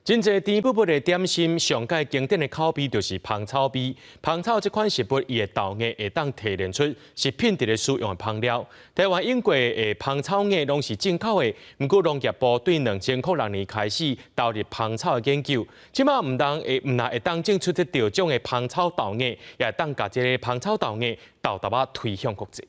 真濟甜不不的點心，上蓋經典的口味就是芳草味。芳草這款食物，伊的豆芽會當提煉出食品佇咧使用的芳料。台灣用過的芳草芽攏是進口的，毋過農業部對2006年開始投入芳草的研究，這馬毋但會毋但會當種出這著種的芳草豆芽，也會當共這个芳草豆芽沓沓仔推向國際。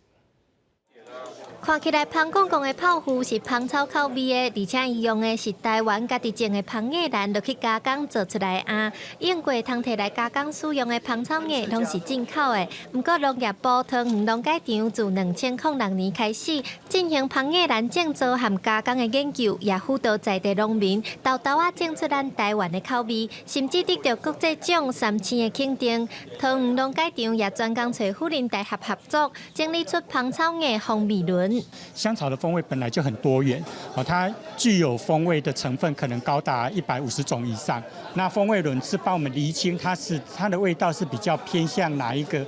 看起來芳公公的泡芙是芳草口味的，而且伊用的是台灣家己種的芳葉蘭落去加工做出來的餡。用過通提來加工使用的芳草芽攏是進口的。毋過農業部桃園農改場自2006年開始進行芳葉蘭種植和加工的研究，也輔導在地農民沓沓仔種出咱台灣的口味，甚至得著國際獎三星的肯定。桃園農改場也專工揣輔林大學合作，整理出芳草芽風味輪。香草的風味本來就很多元，哦，它具有風味的成分可能高達150種以上。那風味輪是幫我們釐清它的味道是比較偏向哪一個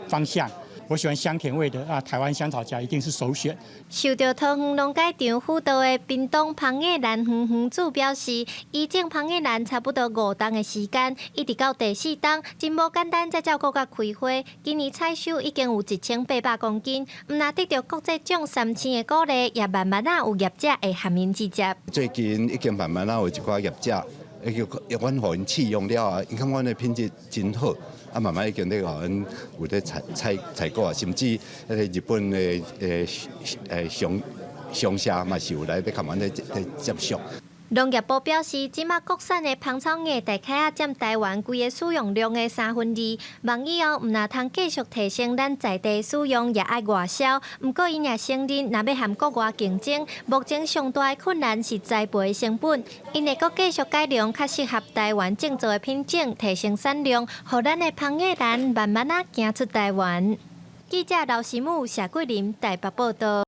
方向。我喜歡香甜味的啊，台灣香草莢一定是首選。受著桃園農改場輔導的屏東芳葉蘭園園主表示，伊種芳葉蘭差不多5冬的時間，一直到第四冬，真無簡單才照顧甲開花。今年採收已經有1800公斤，毋但得著國際獎三星的鼓勵，也慢慢仔有業者會和𪜶接觸。最近已經慢慢仔有一寡業者，會叫阮予𪜶試用了後，𪜶感覺阮的品質真好。啊，慢慢已經咧予阮有咧採採採購啊，甚至彼个日本的誒誒商商社嘛是有來咧共阮咧咧接觸。農業部表示，這馬國產的芳草芽大概仔佔台灣規个使用量的2/3。望以後毋但通繼續提升咱在地使用，也愛外銷。毋過𪜶也承認，若欲和國外競爭，目前上大的困難是栽培成本。𪜶會閣繼續改良較適合台灣種植的品種，提升產量，予咱的芳葉蘭慢慢仔行出台灣。記者劉思母、謝桂林台北報道。